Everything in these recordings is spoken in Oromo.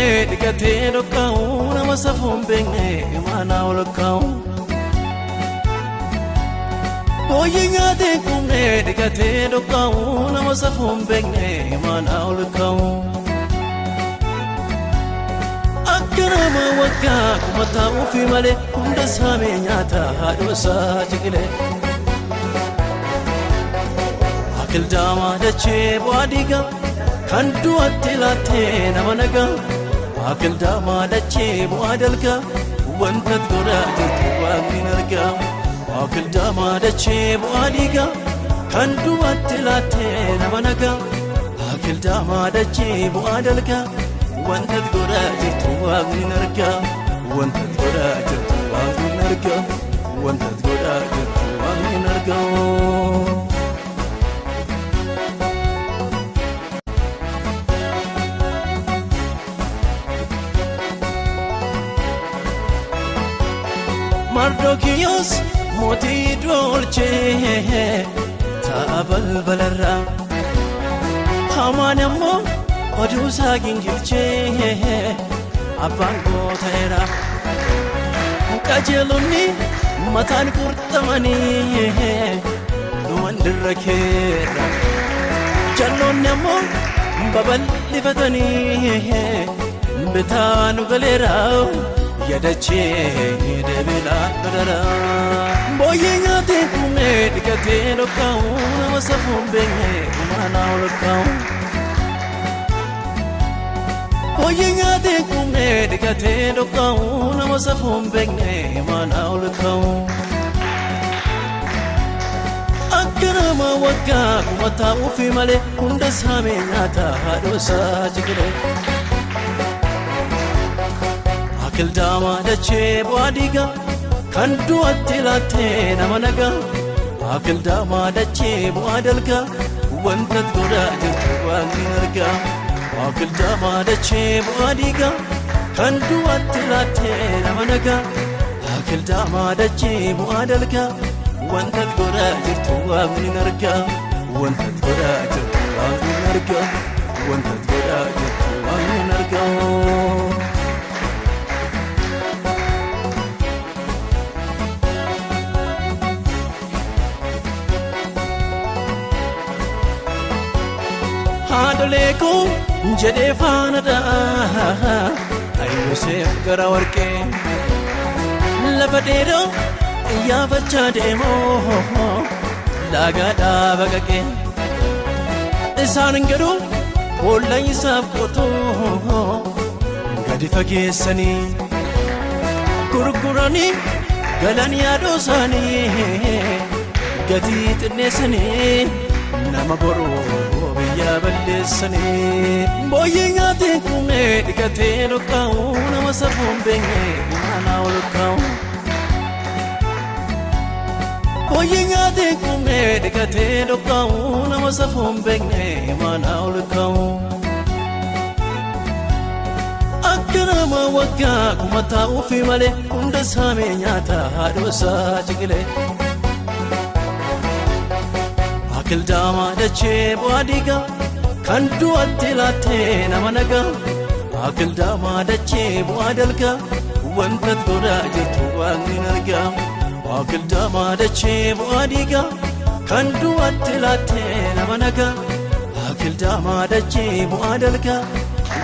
kumne dhiqatee dhoqqa'u nama safuun beekne imaanaa ol kaa'u. Booyyee nyaatee kumne dhiqatee dhoqqa'u nama safuun beekne imaanaa ol kaa'u. Akka nama waggaa kuma taa'uufi malee hunda saamee nyaata haadhoo ciqilee. Akildaamaa dachee bu'aa dhiigaa kan du'atti laattee nama nagaa. Akildaamaa dachee bu'aa dalgaa wanta godhaa jirtu waaqni argaa. Akildaamaa dachee bu'aa dhiigaa kan du'atti laattee nama nagaa. Akildaamaa dachee bu'aa dalgaa wanta godhaa jirtu waaqni argaa. Wanta godhaa jirtu waaqni argaa. Wanta godhaa jirtu waaqni argaa. Mardokiyos mootii dolchee ta'a balbalarraa Hamaan ammoo oduu isaa gingilchee abbaan gooteera. Qajeelonni mataan qurxamanii dhuman dirra keerra. Jalloonni ammoo babal'ifatanii bitaa nu galeera. Yadachee deebilaan badara. Booyyee nyaatee kumne dhiqatee dhoqqa'u nama safuun beekne imaanaa ol kaa'u. Booyyee nyaatee kumne dhiqatee dhoqqa'u nama safuun beekne imaanaa ol kaa'u. Akka nama waggaa kuma taa'uufi malee hunda saamee nyaata haadhoo isaa ciqilee. Akildaamaa dachee bu'aa dhiigaa kan du'atti laattee nama nagaa. Akildaamaa dachee bu'aa dalgaa wanta godhaa jirtu waaqni argaa. Akildaamaa dachee bu'aa dhiigaa kan du'atti laattee nama nagaa. Akildaamaa dachee bu'aa dalgaa wanta godhaa jirtu waaqni argaa. Wanta godhaa jirtu waaqni argaa. Wanta godhaa jirtu waaqni argaa. Haadholee koo jedhee faana dha'a Yoseef gara warqee lafa dheeraa iyyaafachaa deemoo laagaadhaa baqaqee isaan garuu boolla isaaf qotoo gadi fageessanii gurguranii galan yaadoo isaanii gatii xinneessanii nama boroo biyya balleessanii. Booyyee nyaatee kumne dhiqatee dhoqqa'u nama safuun beekne imaanaa ol kaa'u. Booyyee nyaatee kumne dhiqatee dhoqqa'u nama safuun beekne imaanaa ol kaa'u. Akka nama waggaa kuma taa'uufi malee hunda saamee nyaata haadhoo isaa ciqilee. Akildaamaa dachee bu'aa dhiigaa kan du'atti laattee nama nagaa. Akildaamaa dachee bu'aa dalgaa wanta godhaa jirtu waaqni argaa. Akildaamaa dachee bu'aa dhiigaa kan du'atti laattee nama nagaa. Akildaamaa dachee bu'aa dalgaa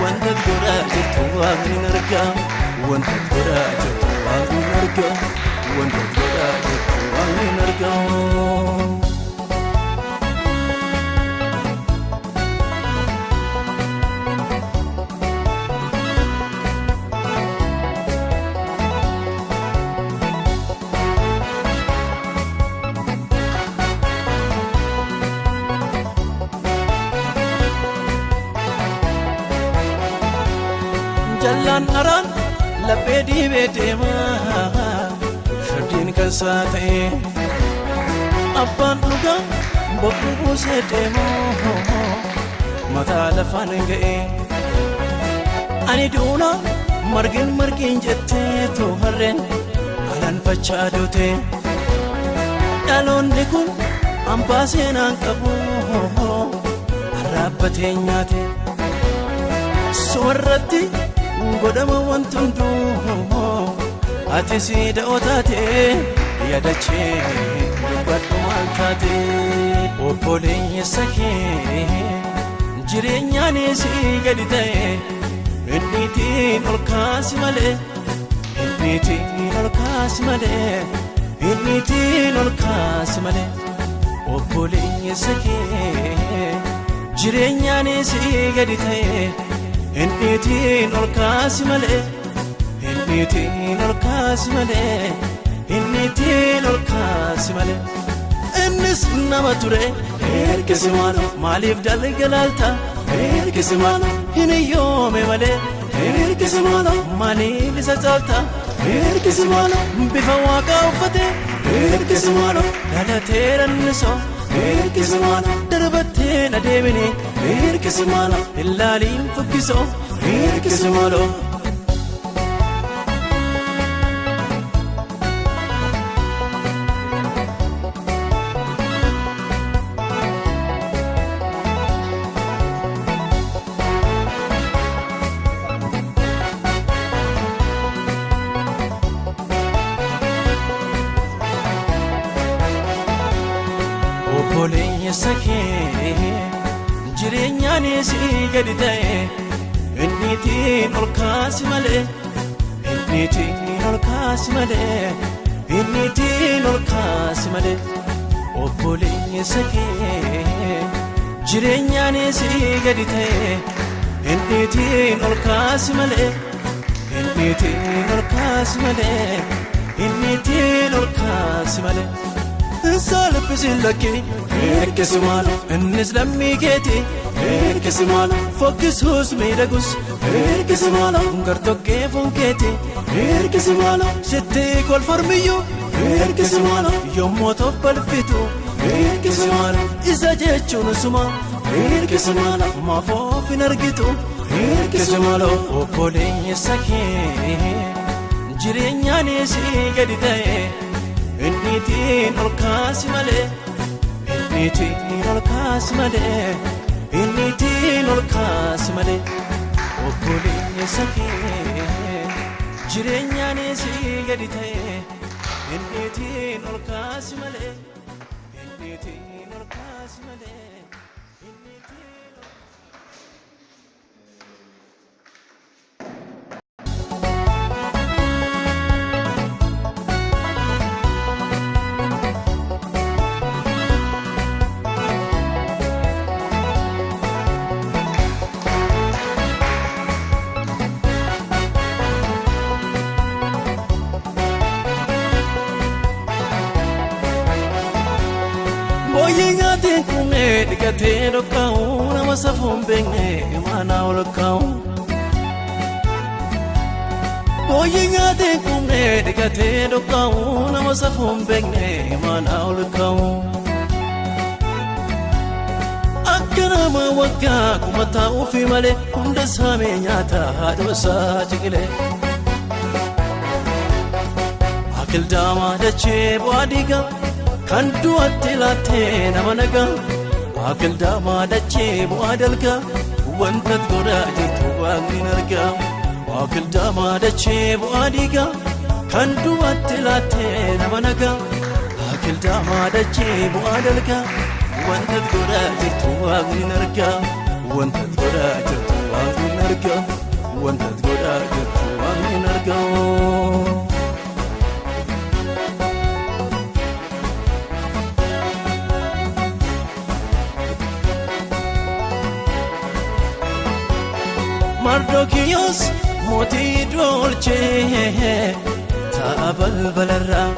wanta godhaa jirtu waaqni argaa. Wanta godhaa jirtu waaqni argaa. Wanta godhaa jirtu waaqni argaa. Jallaan araan laphee diibee deemaa firdiin kan isaa ta'e abbaan dhugaa bokkuu buusee deemoo mataa lafaan ga'e. Ani duuna margin margin jettee too harreen alanfachaa duute dhaloonni kun hambaa seenaan qabu arraabbatee nyaate. Sumarratti Godhama wanti hunduu ati si da'oo taate yaadachee dubbadhu maal taate. Obboleessa kee jireenyaanis gadi ta'e inniitiin ol kaasi malee inniitiin ol kaasi malee inniitiin ol kaasi malee. Obboleessa kee jireenyaanis gadi ta'e inniitiin ol kaasi malee inniitiin ol kaasi malee inniitiin ol kaasi malee. Innis nama ture ergisi maalo maaliif dalgalaalta ergisi maalo hin yoome malee ergisi maalo maaliif isa caalta ergisi maalo bifa waaqaa uffate ergisi maalo dhalatee rannisoo ergisi maalo darbattee adeemini ergisi maalo ilaaliin fokkisoo ergisi maalo. Obboleessa kee jireenyaanis gadi ta'e inniitiin ol kaasi malee inniitiin ol kaasi malee inniitiin ol kaasi malee. Obboleessa kee jireenyaanis gadi ta'e inniitiin ol kaasi malee inniitiin ol kaasi malee inniitiin ol kaasi malee. Salphisiin lakkee ergisi maalo innis lammii keeti ergisi maalo fokkisuus miidhagus ergisi maalo gartokkee foon keeti ergisi maalo sitti kolfarmiyyuu ergisi maalo yommuu tofbalfitu ergisi maalo isa jechuun suma ergisi maalo maafoof hin argitu ergisi maalo. Obboleessa kee jireenyaanis gadi ta'e inniitiin ol kaasi malee inniitiin ol kaasi malee inniitiin ol kaasi malee. Obboleessa kee jireenyaanis gadi ta'e inniitiin ol kaasi malee inniitiin ol kaasi malee inniitiin ol. Booyyee nyaateen kunneen dhiqatee dhokkaa'u nama safuun beekne imaanaa ol kaa'u. Booyyee nyaateen kunneen dhiqatee dhokkaa'u nama safuun beekne imaanaa ol kaa'u. Akka nama waggaa kuma taa'uufi malee hunda saamee nyaata haadha isaa ciqilee. Akildaamaa dachee bu'aa diigaa kan du'atti laattee nama nagaa Akildaamaa dachee bu'aa dalgaa wanta godhaa jirtu waaqni argaa. Akildaamaa dachee bu'aa diigaa kan du'atti laattee nama nagaa Akildaamaa dachee bu'aa dalgaa wanta godhaa jirtu waaqni argaa. Wanta godhaa jirtu waaqni argaa. Wanta godhaa jirtu waaqni argaa. Mardokiyos mootii dolchee ta'a balbalarraa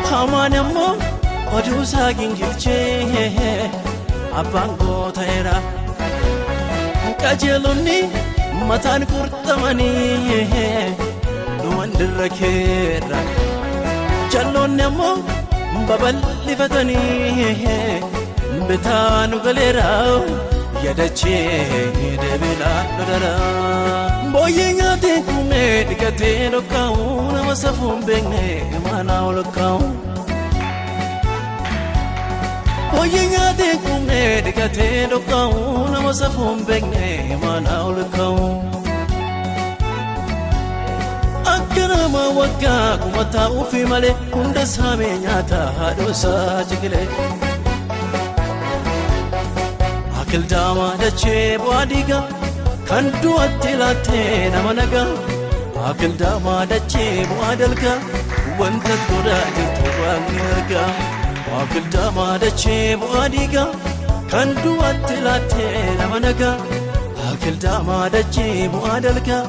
Hamaan ammoo oduu isaa gingilchee abbaan gootaeera. Qajeelonni mataan qurxamanii dhuman dirra keerra Jalloonni ammoo babal'ifatanii bitaa nu galeera. Yaadachee deebilaan lolala. Booyyee nyaateen kunneen dhiqatee dhokkaa'u nama safuun beekne imaanaa ol kaa'u. Booyyee nyaateen kunneen dhiqatee dhokkaa'u nama safuun beekne imaanaa ol kaa'u. Akka nama waggaa kuma taa'uufi malee hunda saamee nyaata haadhoosaa jigilee. Akildaamaa dachee bu'aa dhiigaa kan du'atti laattee nama nagaa. Akildaamaa dachee bu'aa dalgaa wanta godhaa jirtu waaqni argaa. Akildaamaa dachee bu'aa dhiigaa kan du'atti laattee nama nagaa. Akildaamaa dachee bu'aa dalgaa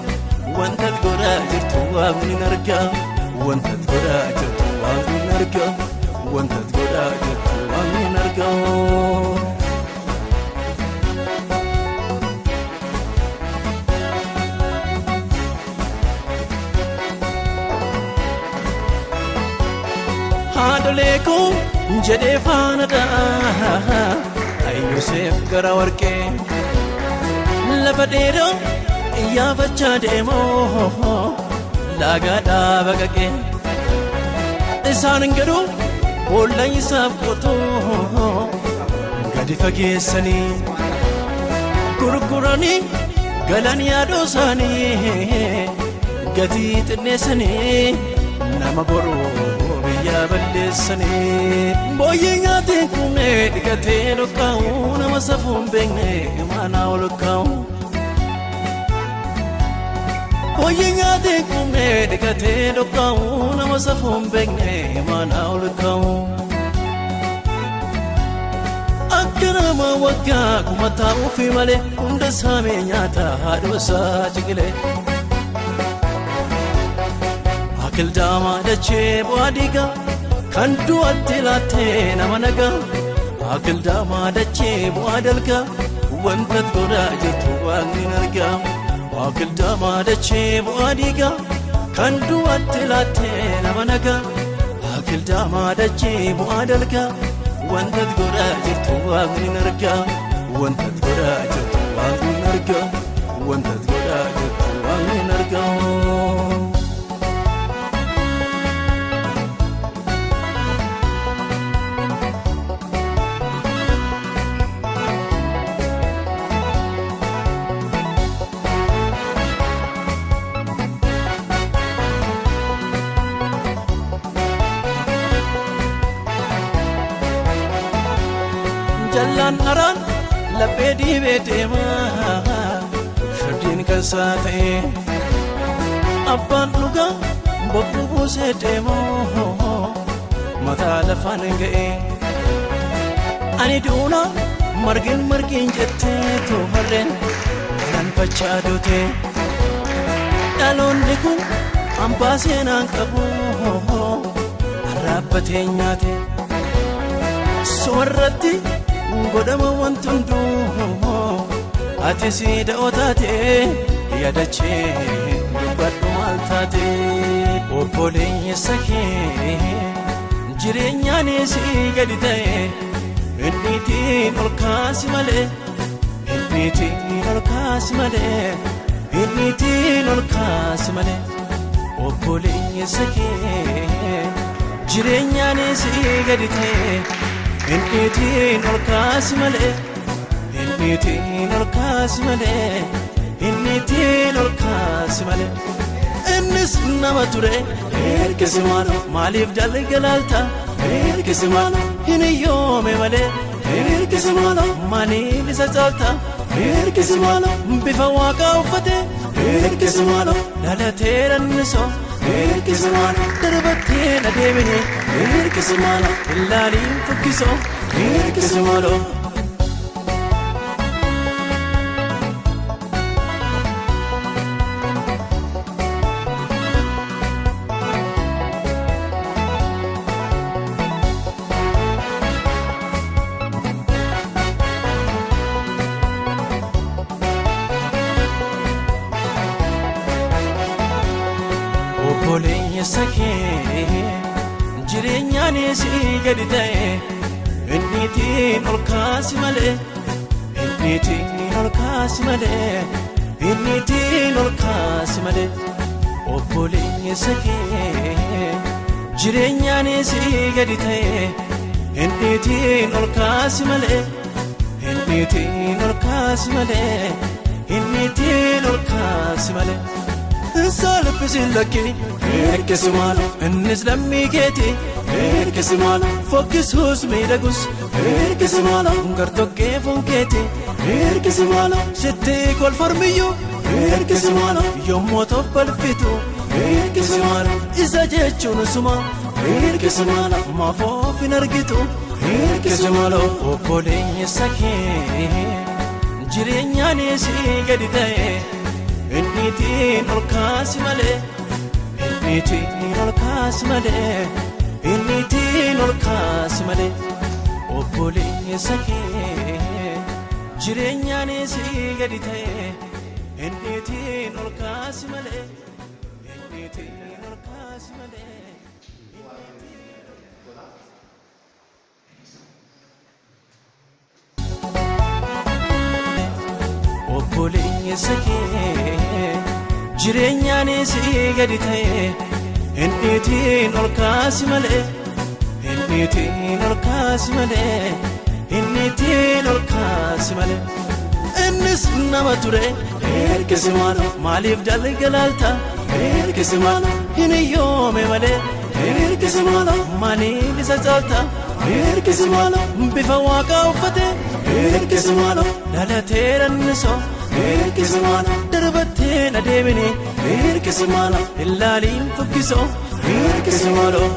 wanta godhaa jirtu waaqni argaa. Wanta godhaa jirtu waaqni argaa. Wanta godhaa jirtu waaqni argaa. Haadholee koo jedhee faana dha'a Yoseef gara warqee lafa dheeraa iyyaafachaa deemoo laagaadhaa baqaqee isaan garuu boolla isaaf qotoo gadi fageessanii gurguranii galan yaadoo isaanii gatii xinneessanii nama boroo biyya balleessanii. Booyyee nyaateen kunnee dhiqatee dhokkaa'u nama safuun beekne maanaa ol kaa'u. Booyyee nyaateen kunnee dhiqatee dhokkaa'u nama safuun beekne maanaa ol kaa'u. Akka nama waggaa kuma taa'uufi malee hunda saamee nyaata haadhoosaa jigilee. Akildaamaa dachee bu'aa dhiigaa kan du'atti laattee nama nagaa. Akildaamaa dachee bu'aa dalgaa wanta godhaa jirtu waaqni argaa. Akildaamaa dachee bu'aa dhiigaa kan du'atti laattee nama nagaa. Akildaamaa dachee bu'aa dalgaa wanta godhaa jirtu waaqni argaa. Wanta godhaa jirtu waaqni argaa. Wanta godhaa jirtu waaqni argaa. Jallaan araan laphee diibee deemaa firdiin kan isaa ta'e abbaan dhugaa bokkuu buusee deemoo mataa lafaan ga'e. Ani duuna margin margin jettee toofarreen lanfachaa duute dhaloonni kun hambaa seenaan qabu arraabbatee nyaate sumarratti. Godhama wanti hunduu ati si da'oo taate yaadachee dubbadhu maal taate obboleessa kee jireenyaanis gadi ta'e inniitiin ol kaasi malee inniitiin ol kaasi malee inniitiin ol kaasi malee obboleessa kee jireenyaanis gadi ta'e. Inniitiin ol kaasi malee, inniitiin ol kaasi malee, inniitiin ol kaasi malee. Innis nama ture ergasi maaloo maaliif dalga laalta ergasi maaloo hin yoome malee ergasi maaloo maaliif isa caalta ergasi maaloo bifa waaqaa uffate ergasi maaloo dhalatee rannisoo. Ergisi maaloo darbattee na deemine ergisi maaloo ilaaliin fukkisoo ergisi maaloo. Obboleessa kee jireenyaanis gadi ta'e inniitiin ol kaasi malee inniitiin ol kaasi malee inniitiin ol kaasi malee obboleessa kee jireenyaanis gadi ta'e inniitiin ol kaasi malee inniitiin ol kaasi malee inniitiin ol kaasi malee. Salphisiin lakkee hirkisi maaloo innis lammii keeti hirkisi maaloo fokkisuus miidhagus hirkisi maaloo gartokkee foon keeti hirkisi maaloo sitti kolfarmiyyuu hirkisi maaloo yommuu tofbalfitu hirkisi maaloo isa jechuun suma hirkisi maaloo maafoof hin argitu hirkisi maaloo obboleessa kee jireenyaanis gadi ta'e. Innitiin ol kaasi malee, innitiin ol kaasi malee, innitiin ol kaasi malee, obboleessa kee jireenyaanis gadi ta'e, innitiin ol kaasi malee, innitiin ol kaasi malee. Obboleessa kee jireenyaanis gadi ta'e, innitiin ol kaasi malee, innitiin ol kaasi malee, innitiin ol kaasi malee. Innis nama ture hirkisi maaloo maaliif dalgalaalta hirkisi maaloo hin yoome malee hirkisi maaloo maaliif isa caalta hirkisi maaloo bifa waaqaa uffate hirkisi maaloo dhalatee rannisoo hirkisi maaloo darbattee adeemini hirkisi maaloo ilaaliin fokkisoo hirkisi maaloo.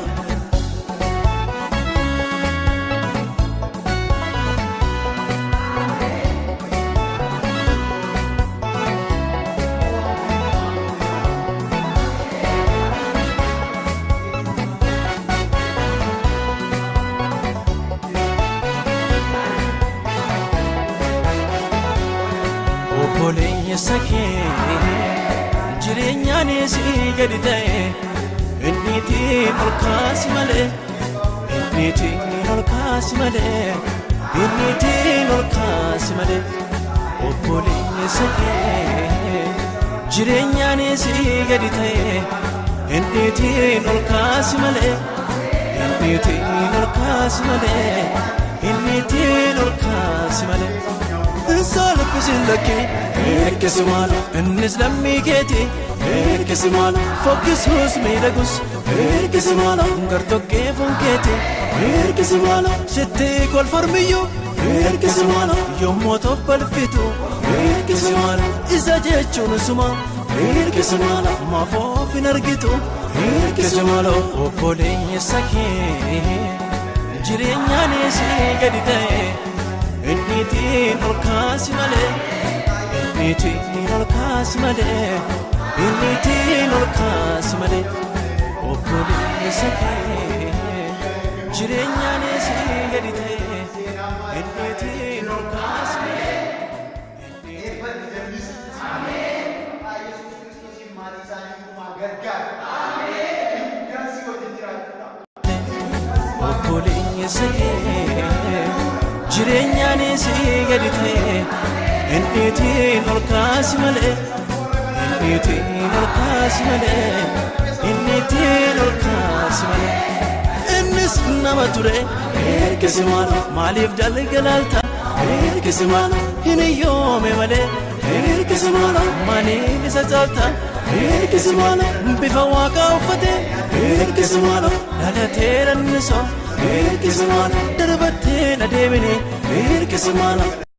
Obboleessa kee jireenyaanis gadi ta'e, innitiin ol kaasi malee, innitiin ol kaasi malee, innitiin ol kaasi malee. Obboleessa kee jireenyaanis gadi ta'e, innitiin ol kaasi malee, innitiin ol kaasi malee, innitiin ol kaasi malee. Salphisiin lakkee hirkisi maaloo innis lammii keeti hirkisi maaloo fokkisuus miidhagus hirkisi maaloo gartokkee foon keeti hirkisi maaloo sitti kolfarmiyyuu hirkisi maaloo yommuu tofbalfitu hirkisi maaloo isa jechuun suma hirkisi maaloo maafoof hin argitu hirkisi maaloo obboleessa kee jireenyaanis gadi ta'e. Innitiin ol kaasi malee, innitiin ol kaasi malee, innitiin ol kaasi malee, obboleessa kee jireenyaanis gadi ta'e, innitiin ol kaasi malee. Yesuus Kiristoosiin maatii isaanii hundumaa gargaara. Ameen. Si wajjin jiraachuudha. Obboleessa kee jireenyaanis gadi ta'e, innitiin ol kaasi malee, innitiin ol kaasi malee, innitiin ol kaasi malee. Innis nama ture hirkisi maaloo maaliif dalgalaalta hirkisi maaloo hin yoome malee hirkisi maaloo maaliif isa caalta hirkisi maaloo bifa waaqaa uffate hirkisi maaloo dhalatee rannisoo hirkisi maaloo darbattee adeemini hirkisi maaloo.